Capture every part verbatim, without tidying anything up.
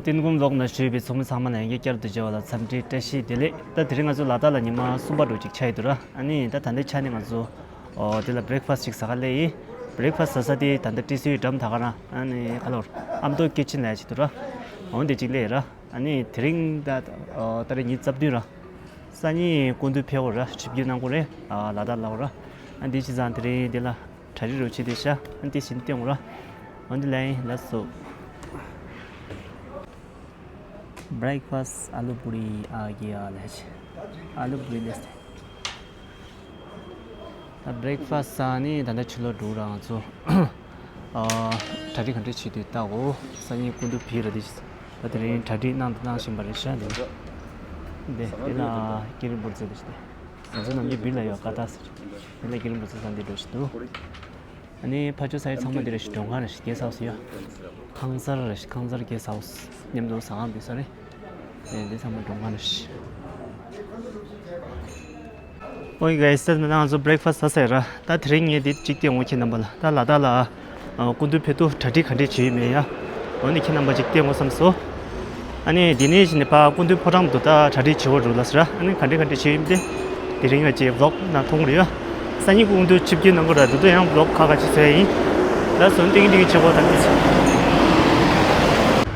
ཏིན་ཀུང་ལོག་ན་བཞུགས་པའི་ཚོགས་མི་ཚང་མ་ལ་ཡང་བསྐྱར་དུ་མཇལ་བ་ལ་འཚམས་འདྲི་བཀྲ་ཤིས་བདེ་ལེགས། ད་དེ་རིང་ང་ཚོ་ལ་དྭགས་ལ་ཉི་མ་གསུམ་པ་འགྲོ་ཅིག་ཆགས་ཡོད་འདུག་ར། ཨ་ནི་ད་ད་ལྟའི་ཆ་ནས་ང་ཚོ་ཨོ་དེ་ལ་བྷི་རེག་ཕ་སི་ཅིག་ཟ་ག་སླེབས་ཡིན། བྷི་རེག་ཕ་སི་ཟ་ས་དེ་ད་ལྟ་ཏི་སུའི་འགྲམ་ད་ག་རང་ཨ་ནི་ག་ལོར་ཨ་མདོ་ཀི་ཆེན་ལ་ཡ་ཅིག་འདུག་ར། འོན་ཏེ་ཅིག་སླེབས་ཡོད་ར། ཨ་ནི་དེ་རིང་ད་ཨོ་ད་རེས་ཉི་ཤུ་རྩ་བདུན་ར། སང་ཉིན་སྐུ་མདུན་ཕེབས་དགོས་ར། ཆིབས་བསྒྱུར་གནང་དགོས་རེད། ཨ་ལ་དྭགས་ལ་འོ་ར། ཨ་འདི་བྱས་ཙང་དེ་རིང་འདི་ལ་གྲ་སྒྲིག་རོགས་བྱེད་དེ་ཤ། ཨ་འདི་བྱིན་སྟོན་དགོས་ར། འོ་འདི་ལ་ཡིན་ལ་སོ། བྷི་རེག་ཕ་སི་ཨ་ལུ་པུ་རི་ཨ་གི་ཨ་ལ་ཧེ། ཨ་ལུ་པུ་རི་ལེས་ཏེ། ད་བྷི་རེག་ཕ་སི་ཟ་ནི་ད་ལྟ་ཕྱི་ལོགས་འགྲོ་ར་ང་ཚོ། ཨ་གྲ་སྒྲིག་ག་འདྲ་བྱེད་དུས་ལྟ་འོ། སང་ཉིན་སྐུ་མདུན་ཕེབས་ར་དེ་བྱས། ད་དེ་རིང་གྲ་སྒྲིག་གནང་དང་གནང་བཞིན་པ་རེད་ཤག་འདི་འདི་འདི་ལ་ཀེ་རི་འབུར་རྩེ་དེ་བྱས་ཏེ། ང་ཚོ་ནམ་རྒྱུན་བིར་ལ་ཡོད་ཀ་ཏ་ཟེར། འདི་ལ་ཀེ་རི་འབུར་རྩེ་ས་འདི་འགྲོ་བཞིན་འདུག་ཨ་ནི་ཕ་ཆོས་ས་ཡི་ཚང་མ་འདི་རེད་ཤག་མགྲོན་ཁང་རེད་ཤག་གེ་སི་ཧའུ་སི་ཡོད། ཁང་གསར་རེད་ཤག་ཁང་གསར་གེ་སི་ཧའུ་སི་མཉམ་དུ་ཟ་ཁང་འདི་ས་རེད། ཨེ་འདི་ཚང་མ་མགྲོན་ཁང་རེད་ཤག་ཨོ་ཡི་གེ་སི་ད་ང་ཚོ་བྷི་རེག་ཕ་སི་ཟ་ས་ཡོད་ར། ད་དེ་རིང་ངས་འདི་གཅིག་སྟོན་འོ་ཁྱེད་རྣམ་པ་ལ། ད་ལ་དྭགས་ལ་ཨ་སྐུ་མདུན་ཕེབས་དུས་གྲ་སྒྲིག་ག་འདྲས་བྱས་ཡོད་མེད་ཡ། འོ་ནི་ཁྱེད་རྣམ་པ་གཅིག་སྟོན་འོ་བསམ་སོང་། ཨ་ནི་འདི་ནས་བྱས་ནས་ཕར་སྐུ་མདུན་ཕོ་བྲང་དུ་ད་གྲ་སྒྲིག་བྱེད་འོ་རུ་ལ་ཟེར་ར། ཨ་ནི་ག་འདྲས་ག་འདྲས་བྱས་ཡོད་མེད་དེ་དེ་རིང་ང་ཅིག་བི་ལོག་ནང་མཐོང་གི་རེད་ཡ། སང་ཉིན་སྐུ་མདུན་ཆིབས་བསྒྱུར་གནང་གི་ར། དེ་དུས་ཡང་བི་ལོག་ཁ་ཁ་ཅིག་བཟོ་ཡ་ཡིན། ད་སོང་ཏིང་ཏིང་བྱེད་དགོས་ད་ནི་ཟེར།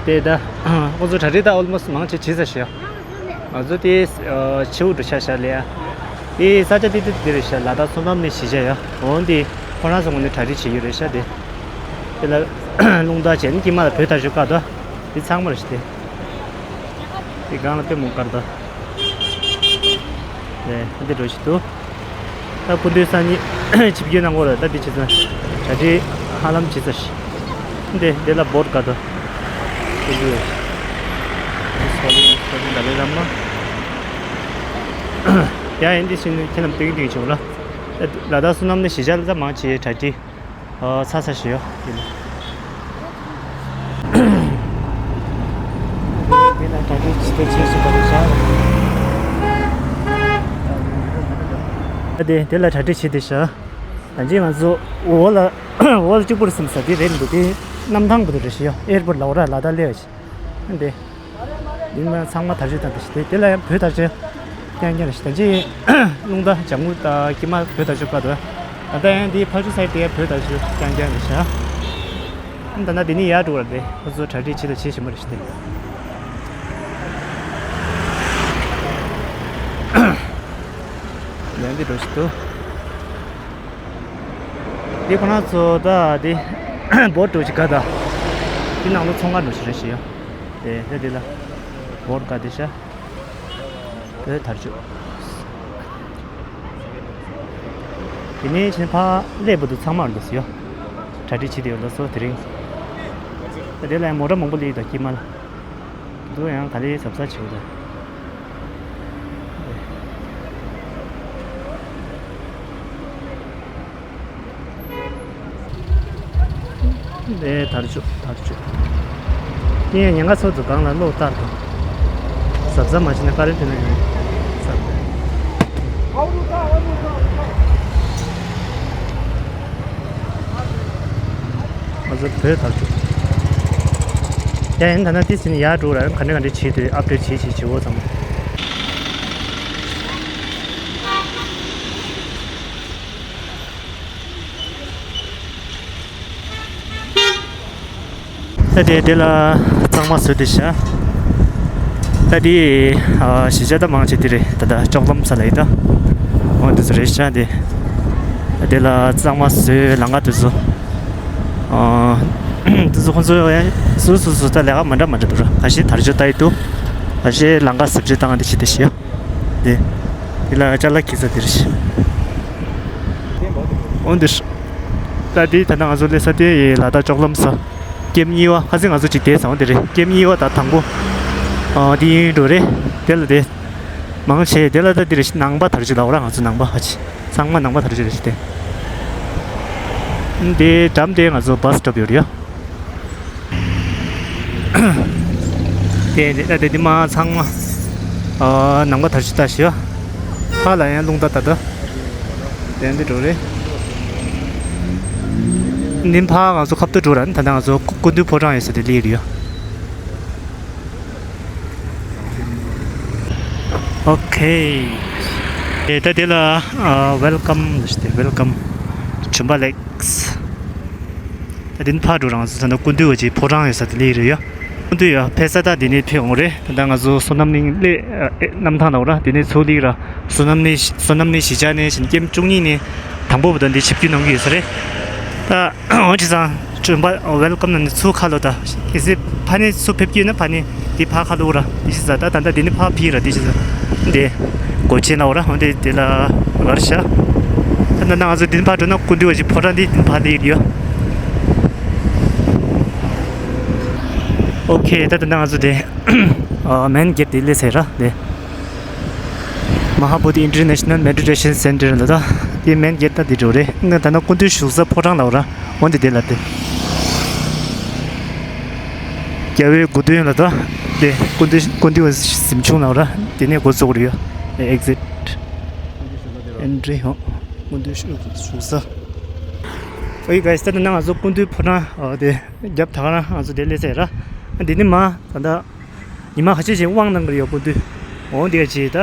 དེ་ད་ཁོང་ཚོ་གྲ་སྒྲིག་ད་ཨོལ་མོ་སི་མང་ཆེ་བྱས་ཚར་ཤག་ང་ཚོ་དེ་ཨ་ཆེའུ་འགྲོ་ཆ་ཤག་ལ་ཡ། དེ་ས་ཆ་དེ་དེ་དེ་རེད་ཤག་ལ་དྭགས་བསོད་ནམས་གླིང་གཞིས་ཆགས་ཡ། འོན་ཏེ་ཁོ་རང་ཚོ་ངོས་ནས་གྲ་སྒྲིག་བྱེད་ཀྱི་རེད་ཤག་དེ་དེ་ལ་རླུང་རྟ་བྱས་ནས་དཀྱིལ་མ་ལ་བོད་དར་ཆུ་བཀར་དོ། དེ་ཚང་མ་རེད་ཤག་དེ་དེ་སྒང་ལ་དཔེ་མོ་བཀར་དོ། ཨེ་འདི་འགྲོ་བཞིན་འདུག་ད་སྐུ་མདུན་སང་ཉིན་ཆིབས་བསྒྱུར་གནང་དགོས་རེད། ད་འདི་བྱས་ཙང་གྲ་སྒྲིག་ཧ་ལམ་བྱས་ཚར་ཤག་འདི་འདི་ལ་བོད་དཀར་དོ། སྐུ་མདུན་ཡོད། འདི་སོ་ལི་སོ་ལི་ད་ལེ་རམ་མ། ཡ་ཡིན་འདི་བྱས་ནས་ཁྱེད་རྣམས་སྟོན་གྱི་འདུག་བྱུང་ལ། ད་ལ་དྭགས་བསོད་ནམས་གླིང་གཞིས་ཆགས་ལ་ད་མང་ཆེ་གྲ་སྒྲིག་ཨ་ཚ་ཚ་ཞིག་ཡོད་ཡིན། དེ་ལ་གྲ་སྒྲིག་ཇི་ལྟར་བྱེད་བཞིན་པ་རེད་ཤག་དེ་དེ་ལ་གྲ་སྒྲིག་བྱེད་དེ་ཤག་ད་ཅི་ང་ཚོ་འོག་ལ་འོག་ལ་གཅིག་པུར་སིམ་ས་དེ་རེད་འདུག་དེ་གནམ་ཐང་བུ་དུ་རེད་ཤག་ཡ། ཨེར་པོར་ཊི་ལ་འོ་ར་ལ་དྭགས་སླེབས་ཤག་འདི། ཡིན་ན་ཚང་མ་དར་ཆུ་དང་འདྲ་ཞིག་དེ་དེ་ལ་ཡང་བོད་དར་ཆུ་རྐྱང་རྐྱང་རེད་ཤག་ད་ཅི་རླུང་རྟ་ལྗང་གུ་དང་དཀྱིལ་མ་བོད་དར་ཆུ་བཀར་འདུག་ད་ལྟ་ཡང་འདིའི་ཕར་ཕྱོགས་ས་ཡི་དེ་ཡང་བོད་དར་ཆུ་རྐྱང་རྐྱང་རེད་ཤག་ད་ལྟ་འདི་ནས་ཡར་འགྲོ་བ་རེད། ཁོ་ཚོ་གྲ་སྒྲིག་བྱེད་དང་བྱེད་བཞིན་པ་རེད་ཤག་དེ་ཡང་འདི་འགྲོ་ཞིག་འདུག་འདི་ཁོ་རང་ཚོ་ད་འདི་བོ་ཊི་འགྲོ་ཞིག་ག་ད་འདི་ནང་ལོགས་ཚོང་ཁང་འགྲོ་ཞིག་རེད་ཤག་ཡ། དེ་དེ་འདི་ལ་བོ་ཊི་ག་དེ་ཤག་བོད་དར་ལྕོག་དེ་ནས་ཕྱིན་ཕ་ལས་བུ་དུ་ཚང་མ་འདུག་ཡོད། གྲ་སྒྲིག་བྱེད་དེ་ཡོད་ལ་སོ་དེ་རིང་། དེ་ལ་ཡང་མོ་ཊ་མང་པོ་སླེབས་ཡོད་ད་དཀྱིལ་མ་ལ། འདུག་ཡང་ག་ལེ་གཟབ་གཟབ་བྱེད་དགོས་འདུག་ལས་དར་ལྕོག་དར་ལྕོག་ངས་ཉེན་ཁ་ཚོགས་འདུ་སྒང་ལ་གློག་བསྟར་དང་། གཟབ་གཟབ་མ་བྱས་ན་ཀ་རེ་འདྲ་ན་ཡང་གཟབ། ང་ཚོ་བོད་དར་ལྕོག་ཡ་ཡིན་ད་ན་དེ་ཟིན་ཡར་འགྲོ་ར་ག་འདྲ་ག་འདྲ་བྱེད་དུས་ཨབ་ཌེཊ་བྱེད་བྱེད་བྱེད་འོ་ཚང་མ། ད་དེ་དེ་ལ་གཙང་མ་བཟོས་ཏེ་བཞག་ད་དེ་ཨ་གཞིས་ཆགས་ད་མང་ཆེ་དེ་རེད། ད་ད་ལྕོག་ལམ་ས་ལ་ཡིན་ད། འོ་འདི་ཚོ་རེད་བཞག་དེ། དེ་ལ་གཙང་མ་བཟོས་ལམ་ཁ་དེ་ཚོ། ཨ་དེ་ཚོ་ཁོང་ཚོ་ཡང་སོ་སོ་སོ་ད་ལས་ཀ་མ་འདྲ་མ་འདྲ་འདུག་ར། ཁ་ཤས་དར་ལྕོག་ལྟ་ཡི་འདུག་ཁ་ཤས་ལམ་ཁ་གཟབ་ཅིག་བཏང་དེ་བྱེད་དེ་བཞག་དེ། དེ་ལ་ཅ་ལག་འཁྱེར་ས་དེ་རེད། འོ་འདིར། ད་དེ་ད་ལྟ་ང་ཚོ་སླེབས་ས་དེ་ལ་དྭགས་ལྕོག་ལམ་ས། ཀེམ་གཉིས་པ་ཁ་སང་ང་ཚོ་གཅིག་བསྡད་ས་འོ་དེ་རེད། ཀེམ་གཉིས་པ་ད་དང་པོ། ཨ་དེ་ཡིན་འགྲོ་རེད། དེ་ལ་དེ། མང་ཆེ་དེ་ལ་ད་དེ་རེད། ནང་པ་དར་ལྕོག་ལ་འོ་ར་ང་ཚོ་ནང་པ་ཧ་ཅི། ཚང་མ་ནང་པ་དར་ལྕོག་རེད་དེ། དེ་འགྲམ་དེ་ང་ཚོ་བྷ་སི་སི་ཊོབ་ཡོད་རེད་ཡ། དེ་དེ་དེ་དེ་མ་ཚང་མ་ཨ་ནང་པ་དར་ལྕོག་ལྟ་ཞིག་ཡ། ཕ་ལ་ཡང་རླུང་རྟ་ད་ད། དེ་འདི་འགྲོ་རེད། འདི་ཕ་ང་ཚོ་ཁབ་ཏུ་འགྲོ་ར་ནི་ད་ལྟ་ང་ཚོ་སྐུ་མདུན་ཕོ་བྲང་ཡོད་ས་དེ་སླེབས་རེད་ཡ། ཨོ་ཁེ། ཨེ་ད་དེ་ལ་ཨ་ཝེལ་ཀམ་ལབ་ཤག་སྟེ། ཝེལ་ཀམ་ཇུམ་པ་ལེགས། ད་དེ་ནི་ཕར་འགྲོ་རང་ཚོ་ད་ནི་སྐུ་མདུན་བ་ཅིག་ཕོ་བྲང་ཡོད་ས་དེ་སླེབས་རེད་ཡ། སྐུ་མདུན་ཡ་ཕེབས་ས་ད་དེ་ནས་ཕེབས་འོང་རེད། ད་ལྟ་ང་ཚོ་བསོད་ནམས་གླིང་སླེབས་ཨེ་གནམ་ཐང་ལ་འོ་ར། དེ་ནས་ཚུར་སླེབས་ར། བསོད་ནམས་གླིང་བསོད་ནམས་གླིང་གཞིས་ཆགས་ནས་བཞིན་ཀེམ་བཅུ་གཉིས་ནས་དང་པོ་བ་དང་འདི་ཆིབས་བསྒྱུར་གནང་གི་ཡོད་ས་རེད། ད་འོ་ཅི་ཙང་ཇུམ་པ་ཝེལ་ཀམ་ནང་ནས་ཚུར་ཁ་ལོ། ད་གལ་སྲིད་ཕ་ནས་ཚུར་ཕེབས་ཀྱི་ཡོད་ན་ཕ་ནས་འདི་ཕར་ཁ་ལོ་ར། འདི་ཤི་ས་ད་ད་ད་འདི་ནི་ཕར་ཕི་ར། འདི་ཤི་ས་འདི་སྒོ་ཆེན་ལ་འོ་ར། འོ་འདི་འདི་ལ་གར་ཤག་ད་ད་ང་ཚོ་འདི་ནི་ཕར་འགྲོ་ན་སྐུ་མདུན་བ་ཅིག་ཕོ་བྲང་འདི་འདི་ཕར་སླེབས་ཡོད། ཨོ་ཁེ། ད་ད་ང་ཚོ་འདི་ཨ་མེན་གེ་ཊི་འདི་སླེབས་ཚར་ར། འདི་མ་ཧཱ་བོ་དྷི་ཨིན་ཊར་ནེ་ཤ་ནལ་མེ་ཌི་ཊེ་ཤན་སེན་ཊར་ལ། ད་དེ་མེན་གེ་ཊི་ད་དེ་འགྲོ་རེད། ང་ད་ནི་སྐུ་མདུན་བཞུགས་ས་ཕོ་བྲང་ལ་འོ་ར། འོ་འདི་དེ་ལ་དེ། རྒྱལ་བའི་སྐུ་མདུན་ལ། ད་དེ་སྐུ་མདུན་སྐུ་མདུན་གཟིམ་ཆུང་ལ་འོ་ར། དེ་ནས་སྒོ་ཚུགས་རེད་ཡ། ཨེག་ཟིཊ་ཨེན་ཊི་རི། ཧོ། སྐུ་མདུན་བཞུགས་བཞུགས་ས། ཨོ་ཡི་གྷའི་སི། ད་ནི་ང་ཚོ་སྐུ་མདུན་ཕོ་བྲང་ཨ་དེ་རྒྱབ་ད་ག་རང་ང་ཚོ་དེ་སླེབས་ཚར་ར། འདི་ནི་མ་ད་ད། ཉི་མ་ཁ་ཤས་ཤིག་དབང་གནང་གི་ཡོད། སྐུ་མདུན། འོ་འདི་ག་ཅིག་ད་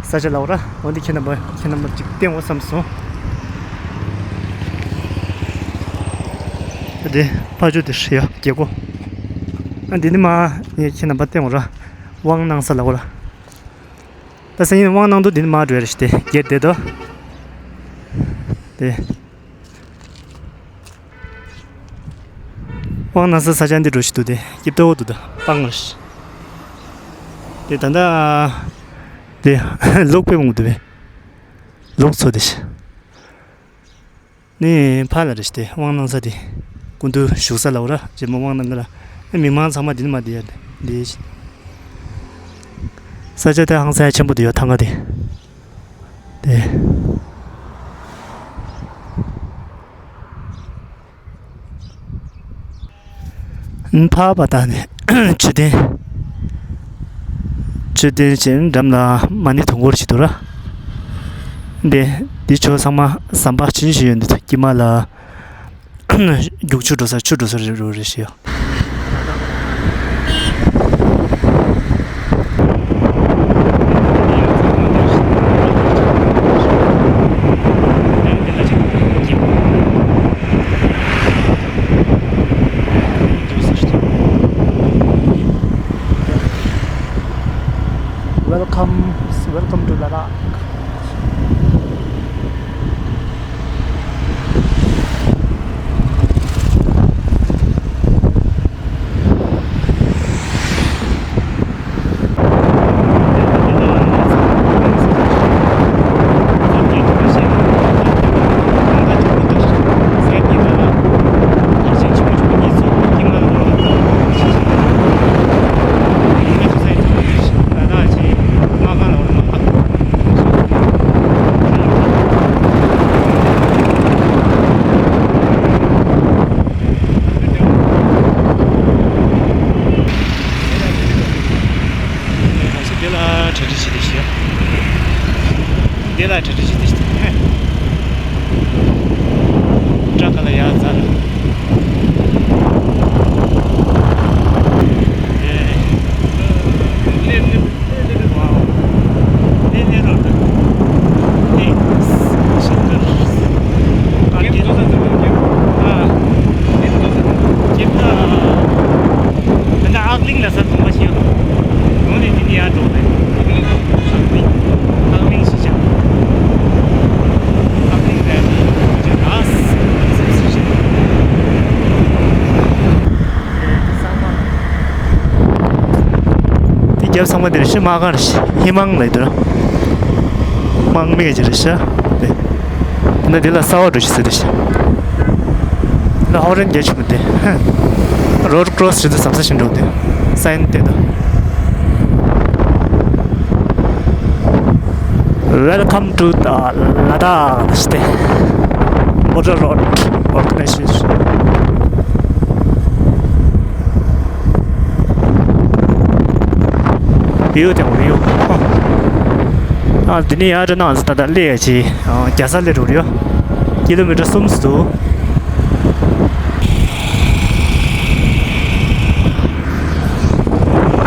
ས་ཆ་ལ་འོ་ར། འོ་འདི་ཁྱེད་རྣམ་པ་ཁྱེད་རྣམ་པ་ཅིག་བསྟན་འོ་བསམ་སོང་། ད་དེ་ཕ་ཇོ་དེ་ཧྲི་ཡ་རྒྱལ་སྒོ། ཨ་འདི་ནི་མ་ངས་ཁྱེད་རྣམ་པ་བསྟན་འོ་ར། དབང་གནང་ས་ལ་འོ་ར། ད་སང་ཉིན་དབང་གནང་དུས་འདི་ནི་མ་འགྲོ་ཡ་རེད་ཤག་སྟེ། རྒྱལ་དེ་དོ། དེ། དབང་གནང་ས་ས་ཆ་འདི་འགྲོ་ཞིག་འདུག་སྟེ། སྐྱིད་པོ་འདུག་ད་སྤང་ངར་ཤག་དེ་ད་ལྟ་དེ་ལུག་དཔེ་མང་པོ་འདུག་པས། ལུག་འཚོ་དེ་ཤག་ནི་ཕར་ལ་རེད་ཤག་སྟེ། དབང་གནང་ས་དེ་སྐུ་མདུན་བཞུགས་ས་ལ་འོ་ར། རྗེ་མོ་དབང་གནང་གི་ལ། ཨ་མི་མང་ཚང་མ་འདི་ནས་མར་བསྡད་ཡ་འདི་ཤག་ས་ཆ་དེ་ཧང་སང་ཆེན་པོ་འདུག་ཡ། ཐང་ག་དེ། དེ། ཕར་བ་ད་ནི་མཆོད་རྟེན། མཆོད་རྟེན་ཅན་འགྲམ་ལ་མ་ཎི་དུང་འཁོར་ཞིག་འདུག་ར། འདི་འདི་ཆོ་ཚང་མ་ཟམ་པ་ཆུང་ཆུང་ཞིག་ཡོད་འདུག་དཀྱིལ་མ་ལ་རྒྱུག་ཆུ་འགྲོ་ས་ཆུ་འགྲོ་ས་རེད་རེད་ཤག Welcome, welcome to Ladakh. འདི་ལ་གྲ་སྒྲིག་བྱེད་དེ་ཤི། འདི་ལ་གྲ་སྒྲིག་བྱེད་དེ་ཤི། ཏྲ་ཁ་ལ་ཡ་ཛ་ལ། ལེབ་ལེབ། ཨག་གླིང་ལ་ས་དུང་བ་ཞིག་ཡོད། ཡོང་ནས་འདི་ནས་ཡར་འགྲོ་དགོས་རེད། ཨག་གླིང་། ཨག་གླིང་ཞིག་བྱ། ཨག་གླིང་རེད། ཅི་ར་སི་སི་ཞིག་དེ་རྒྱབ་ཚང་མ་དེར་ཤི་མ་གར་ཤི་ཧི་མང་ལ་ཡོད་དོ། དམག་མི་ག་ཅི་རེད་ཤ། དེ་ན་དེ་ལ་ས་འོག་འགྲོ་ཤི་ཟེར་དེ་ཤི། ལ་ཧོ་རན་རྒྱ་ཆུ་མི་དེ་རོ་ཌི་ཀྲོ་སི་ཞིག་འདུག་ཟམ་ས་ཞིག་འགྲོ་དེ་སའིན་དེ་དོ། Welcome to the Ladakh State Border Road Organization. བིའུ་དེ་བིའུ། ཨ་འདི་ནས་ཡར་འགྲོ་ན་ང་ཚོ་ད་ལྟ་སླེབས་ཡ་ཅི་རྒྱལ་ས་སླེབས་འགྲོ་གི་ཡོད། ཀི་ལོ་མི་ཊར་གསུམ་ཙམ་འདུག་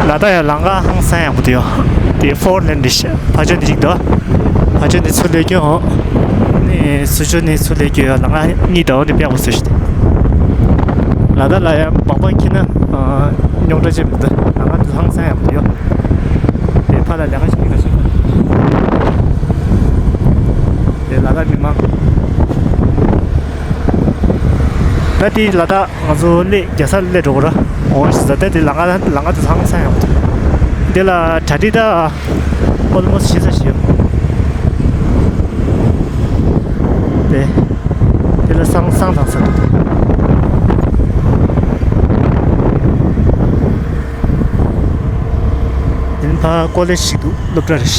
ལ་ད་ཡ་ལམ་ཁ་ཧང་སང་ཡག་པོ་འདུག་ཡོད། དེ་ཧྥོར་ལེན་རེད་ཤག་ཕ་ཆོས་འདི་ཅིག་འདུག་ཕ་ཆོས་འདི་ཚུར་སླེབས་རྒྱུ་འོང་། ནི་སུ་ཆོས་ནི་ཚུར་སླེབས་རྒྱུ་ཡོད། ལ་ང་གཉིས་འདྲ་བོ་འདི་པེག་པོ་བཟོས་ཤིག་ལ་དྭགས་ལ་ཡང་སྦག་སྦག་འཁྱེར་ན་རྙོག་དྲ་ཅིག་མི་འདུག་ལ་ང་འདི་ཧང་སང་ཡག་པོ་ཡོད། དེ་ཕ་ལ་ལས་ཀ་བྱེད་ཀྱི་འདུག་ཤག་དེ་ལ་དྭགས་མི་མང་། ད་དེ་ལ་དྭགས་ང་ཚོ་སླེབས་རྒྱལ་ས་སླེབས་འགྲོ་གི་རེད། འོ་ཞེས་ད་དེ་ལ་ང་ལ་ང་དེ་ཚང་ཚང་ཡོང་། དེ་ལ་གྲ་སྒྲིག་ད་ཨོལ་མོ་སི་ཤེས་ས་ཞིག་ཡོད། དེ་དེ་ལ་སང་སང་དང་ས་འདུག་དེ་ཕ་ཀོ་ལེ་ཇི་ཞིག་འདུག་སློབ་གྲྭ་རེད།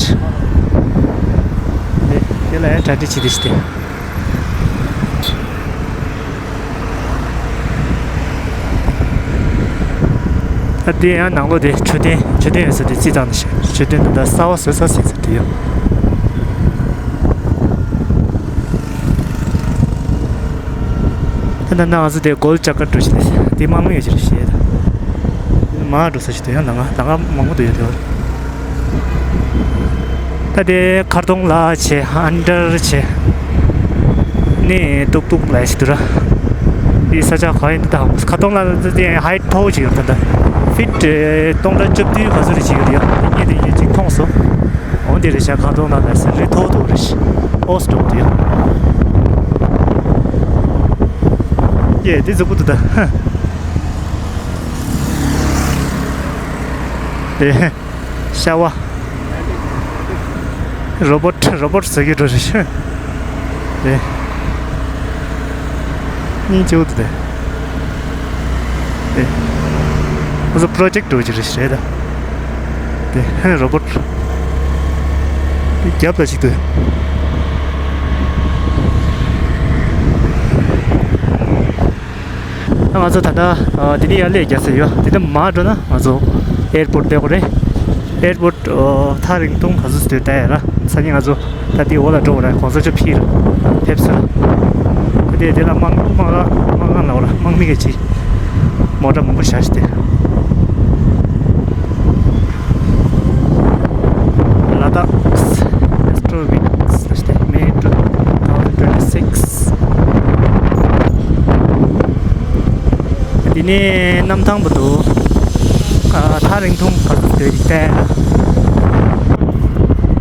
དེ་དེ་ལ་ཡང་གྲ་སྒྲིག་བྱེད་དེ་ཞིག་དེ། ད་དེ་ཡང་ནང་ལོགས་དེ་མཆོད་རྟེན་མཆོད་རྟེན་ཡོད་ས་དེ་རྩིས་བཏང་ནས་མཆོད་རྟེན་དེ་ད་གསར་པ་བཟོས་ས་ཟིན་ས་དེ་ཡོད། ད་ད་ང་ཚོ་དེ་གོལ་ཅ་ཀར་འགྲོ་བཞིན་དེ་དེ་དམག་མི་ཡོད་ཅེས་བཤད་ད། མར་འགྲོ་ས་ཞིག་དེ་ཡང་ལ་ང་ལ་ང་མང་པོ་དུ་ཡོད་དེ། ད་དེ་མཁར་གདོང་ལ་བྱས་ཨན་ཌར་བྱས། ནས་ཏུག་ཏུག་ལ་ཞིག་འདུག་ར། འདི་ས་ཆ་ག་ཡིན་འདི་ད་མཁར་གདོང་ལ་འདི་དེ་ཧའིཊ་མཐོ་བོ་ཅིག་ཡོད་ད་ད། ཕིཊ་སྟོང་ཕྲག་བཅུ་བདུན་ག་ཚོད་རེ་ཅིག་ཡོད་རེད་ཡ། ངས་དེ་ཡིན་ཅིག་མཐོང་སོང་། འོ་འདི་རེད་ཤག་མཁར་གདོང་ལ་ལ་ཟེར་རི་མཐོ་བོ་འདུག་རེད་ཤག་ཨོ་སི་འགྲོ་འདི་ཡ། ཡེ་འདི་གཟུགས་པོ་འདུག་ད། ཨེ། ཤ་བ། རོ་བོཊ་རོ་བོཊ་ཟེར་གྱི་འགྲོ་རེད་ཤག་ཨེ། སྙིང་རྗེ་པོ་འདུག་དེ། ཨེ། ང་ཚོ་པྲོ་ཇེཀ་འགྲོ་རྒྱུ་རེད་ཤག་ད། དེ་རོ་བོཊ། དེ་རྒྱབ་ལ་ཅིག་འདུག་ད་ང་ཚོ་ད་ལྟ་ཨ་དེ་ནས་ཡར་སླེབས་རྒྱག་ས་ཡོད། དེ་ནས་མར་འགྲོ་ན་ང་ཚོ་ཨེར་པོརཊ་སླེབས་དགོས་རེད། ཨེར་པོརཊ་ཨ་ཐག་རིང་ཐུང་ག་ཚོད་སྡོད་བསྡད་ཡོད་ལ། སང་ཉིན་ང་ཚོ་ད་དེ་འོག་ལ་འགྲོ་དགོས་རེད། གོང་ས་མཆོག་ཕེབས་ར་ཕེབས་ས་ར། དེ་དེ་ལ་དམག་དམག་དམག་ཁང་ལ་འོ་ར་དམག་མི་གི་ཅིག་མོ་ཊ་མང་པོ་བཞག་ཤག་དེ། ལ་དྭགས་ཨེ་སི་ཊོ་བིག་ལ་ཤི་ཏེ་མེ་ཊུ་ཐའུ་ཟན་ཊུ་ཝེན་ཊི་སིགས། དེ་ནས་གནམ་ཐང་བར་དུ་ཨ་ཐག་རིང་ཐུང་ག་ཚོད་སྡོད་ཀྱི་བལྟས།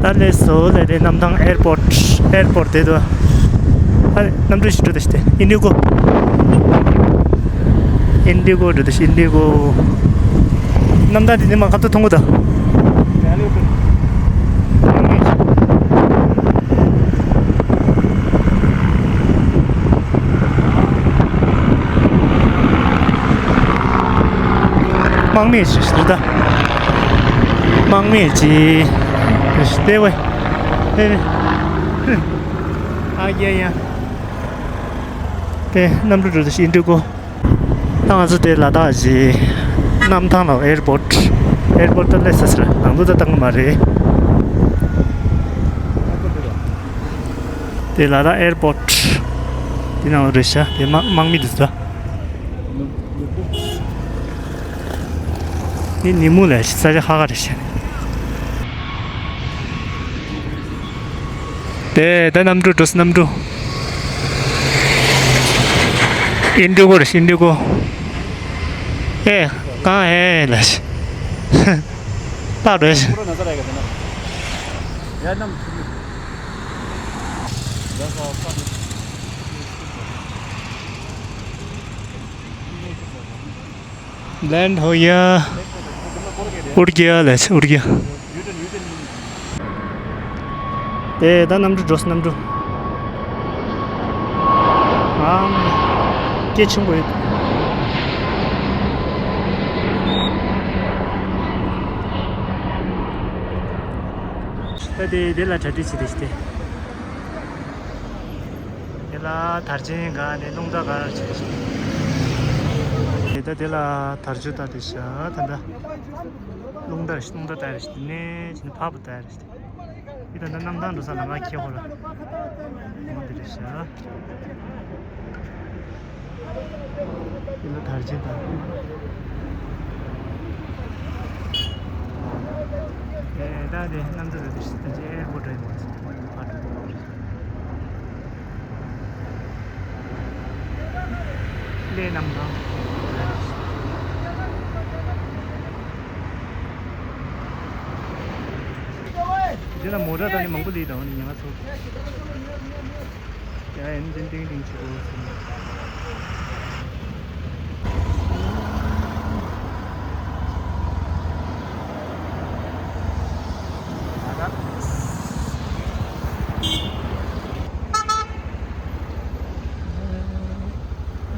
ད་ལས་སོ་ལས་དེ་གནམ་ཐང་ཨེར་པོརཊ་ཨེར་པོརཊ་དེ་དུ་ཨ་གནམ་གྲུ་ཞིག་འགྲོ་ད་ཤི་ཏེ་ཨིན་ཌི་གོ། ཨིན་ཌི་གོ་འགྲོ་དུས་ཨིན་ཌི་གོ། གནམ་ཐང་དེ་ནས་མར་ཁ་ཐུག་མཐོང་གི་འདུག་དམག་མི་ཞིག་ད། དམག་མི་ཅིག་ལྟེ་བའི་ཨ་ཡ་ཡ། དེ་གནམ་གྲུ་འགྲོ་དུས་ཨིན་ཌི་གོ། ད་ང་ཚོ་དེ་ལ་དྭགས་ཀྱི་གནམ་ཐང་ལ་ཨེར་པོརཊ། ཨེར་པོརཊ་ད་སླེབས་ཚར་ཟེར། ནང་དུ་ད་བཏང་གི་མ་རེད། དེ་ལ་དྭགས་ཨེར་པོརཊ། དེ་ནང་རེད་ཤག་དེ་དམག་དམག་མི་འདུག་ད། དེ་ཉིན་མོ་ལ་ས་ཆ་ཁག་ཁག་རེད་ཤག་དེ་ད་གནམ་གྲུ་འགྲོ་སོང་། གནམ་གྲུ། ཨིན་ཌི་གོ་རེད། ཨིན་ཌི་གོ། ཨེ། གང་ཨེ་ལ། ལྟ་རེད། ལེན་ཌ་ཧོ་ཡ། ཨུར་གྱི་ཡ་ལས་ཨུར་གྱི་ཡ། དེ་ད་གནམ་གྲུ་འགྲོ་སོང་། གནམ་གྲུ། ཨང་། སྐད་ཆེན་པོ་ཡོད། ད་དེ་དེ་ལ་གྲ་སྒྲིག་བྱེད་དེ་ཤི་ཏེ། དེ་ལ་དར་ཆེན་སྒང་ནས་རླུང་རྟ་སྒང་བྱས་ཤིང་། དེ་ལྟ་དེ་ལ་དར་ཆུ་ལྟ་དེ་ཤ་ད་ལྟ། རླུང་རྟ་རེད། རླུང་རྟ་ལྟ་རེད། དེ་ནས་ཕྱིན་ཕ་བུ་ལྟ་རེད། དེ་ད་ལྟ་གནམ་ཐང་འགྲོ་ས་ལ་ང་ཁྱེད་ཧོ་ར། འོ་དེ་རེད་ཤ། དེ་ལ་དར་ཆེན་དང་། ད་དེ་གནམ་གྲུ་རེད་དེ་ད་ཅི་ཨེར་པོར་ཊི་རེད་མ་སོང་ཕར་འགྲོ་གི་ལས་རྣམ་ཐང་། དེ་ལ་མོ་ཊ་ད་ནི་མང་པོ་ལས་དང་ནི་ཉང་ཚོ། ཡ་ཡིན་ཏིང་ཏིང་ཏིང་ཆུ་བོ་ཟིན།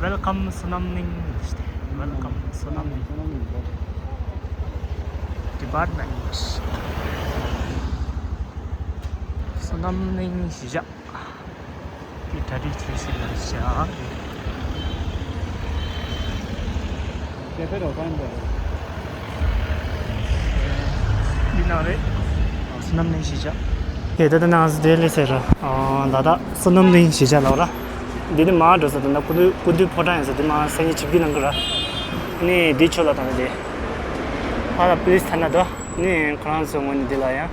Welcome བསོད་ནམས་གླིང་། Welcome བསོད་ནམས་གླིང་། Department བསོད་ནམས་གླིང་གཞིས་ཆགས། དེ་གྲ་སྒྲིག་བྱེད་བཞིན་པ་བཞག་རེད། འདི་ནང་རེད། བསོད་ནམས་གླིང་གཞིས་ཆགས། ཡེ་ད་ལྟ་ནང་སི་ཌེ་ལི་ཟེར་ར། ད་ལྟ་བསོད་ནམས་གླིང་གཞིས་ཆགས་ལབ་ར། འདི་ནི་མར་འགྲོ་ས་དེ་ན་སྐུ་མདུན་སྐུ་མདུན་ཕོ་བྲང་ཡིན་ས་དེ་མར་སང་ཉིན་ཆིབས་བསྒྱུར་གནང་གི་ར། ནི་འདི་ཆོ་ལ་དང་དེ། ཕ་ལ་པི་ལི་སི་ཐ་ན་དོ། ནི་ཁོ་རང་ཚོ་ངོས་ནས་འདི་ལ་ཡང་།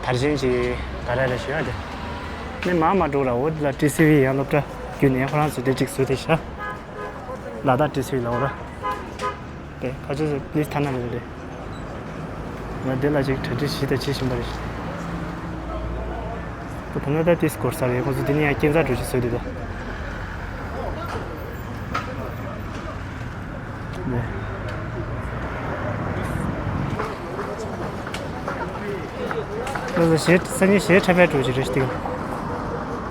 དར་ཆེན་གྱི་ག་རེ་རེ་ཞུ་ཡ་དེ། ནི་མ་མ་འགྲོ་ར་འོ་དེ་ལ་ཊི་སི་ཝི་ཡང་སློབ་གྲྭ་བརྒྱུད་ནས་ཁོ་རང་ཚོ་དེ་གཅིག་བཟོས་ཏེ་ཤ། ལ་དྭགས་ཊི་སི་ཝི་ལ་འོ་ར། དེ་ཁ་ཆེ་ཚོ་པི་ལི་སི་ཐ་ན་རེ་རེ། ང་དེ་ལ་ཅིག་གྲ་སྒྲིག་ཞིག་དང་བྱེད་བཞིན་པ་རེད། ད་ད་ན་ད་ཏིས་སྐོར་ས་རེད་ཁོ་ཚོ་དེ་ནི་ཡང་སྐྱེན་རྩ་འགྲོ་ཞིག་བཟོས་དེ་དོ། ནས། ལོ་ལ་ཞེ་སང་ཉིན་ཞེ་འཁྲབ་པའི་འགྲོ་ཞིག་རེད་ཤི་ཏིག་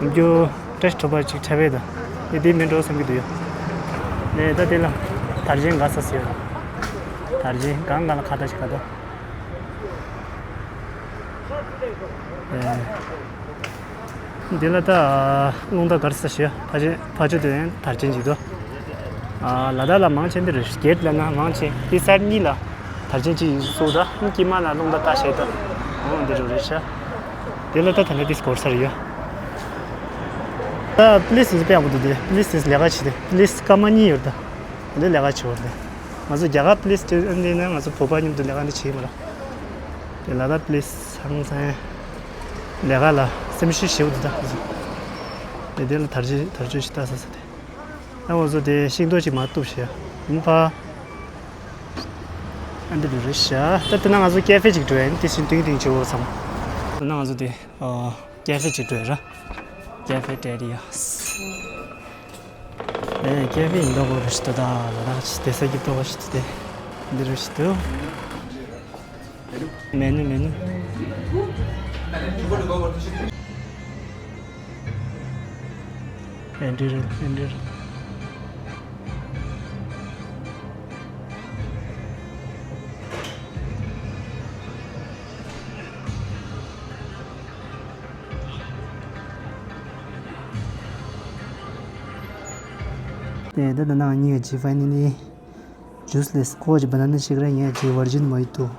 རྒྱུ་བཀྲ་ཤིས་ཐོབ་པ་ཅིག་འཁྲབ་པའི་ད་ཨེ་དེ་མི་འགྲོ་བསམ་གྱི་འདུག་ཡོད། ནས་ད་དེ་ལ་དར་ཆེན་དགའ་ས་ཟེར་ཡོད། དར་ཆེན་གང་གང་ལ་ཁ་ད་ཞིག་ག་ད། འདི་ལ་ད་རླུང་རྟ་གར་ས་ཞེས་ཕ་ཆེ་ཕ་ཆེ་དུ་ཡང་དར་ཆེན་ཅིག་ཏུ། ལ་དྭགས་ལ་མང་ཆེན་འདི་རེད་སྐེད་ལ་ན་མང་ཆེན་དེ་སར་གཉིས་ལ་དར་ཆེན་ཅིག་སུ་ད་དཀྱིལ་མ་ལ་རླུང་རྟ་ལྟ་ཞེས་ད་འོང་འདི་རུ་རེད་ཤ། དེ་ལ་ད་ད་ནི་དིས་གོར་ས་རེད་ཡ། ད་པི་ལི་སི་དཔེ་ཡག་པོ་འདུག་དེ་པི་ལི་སི་ལས་ཀ་བྱེད་དེ་པི་ལི་སི་སྐར་མ་གཉིས་ཡོད་ད། དེ་ལས་ཀ་བྱེད་བར་དེ། ང་ཚོ་རྒྱ་གར་པི་ལི་སི་དེ་ཨ་ནི་ན་ང་ཚོ་བོད་པ་མཉམ་དུ་ལས་ཀ་འདི་བྱེད་མ་ར། དེ་ལ་ད་པི་ལི་སི་ཧང་སང་ལས་ཀ་ལ་སེམས་ཤུགས་ཞེ་པོ་འདུག་ད་ཁོ་ཚོ། དེ་དེ་ལ་དར་ཆེ་དར་ཆོས་ཤིག་ལྟ་ས་ས་དེ། ཨ་ང་ཚོ་དེ་ཤིང་ཏོག་ཅིག་མ་གཏུབ་ཤེས་ཡིན་ཕ། ཨ་འདི་རུ་རེད་ཤ་ད་དེ་ན་ང་ཚོ་ཀེ་ཧྥེ་ཅིག་འགྲོ་ཡིན་དེ་བཞིན་ཏིང་ཏིང་ཆེ་བོ་ཚང་། དེ་ན་ང་ཚོ་དེ་ཨ་ཀེ་ཧྥེ་ཅིག་འགྲོ་ཡིན་ར། ཀེ་ཧྥེ་ཏེ་རི་ཡ། ཨེ་ཀེ་ཧྥེ་ཡིན་མདོག་གོ་རུ་ཤི་ཏོ་ད་ལ་དྭགས་ཅི་དེ་ས་ཀི་ཏོ་གོ་ཤི་ཏོ་དེ་འདི་རུ་ཤི་ཏོ། མེ་ནུ་མེ་ནུ། ཨེ་འདྲི་རུ་ཨེ་འདྲི་རུ། དེ་ད་ད་ནང་གཉིས་ཀྱི་ཕའི་ནལ་ལི་ཇུས་ལེས་ཁོ་གི་བྷ་ན་ན་ཤེག་ར་ངས་ཀྱི་ཝར་ཇིན་མོ་ཧི་ཏོ།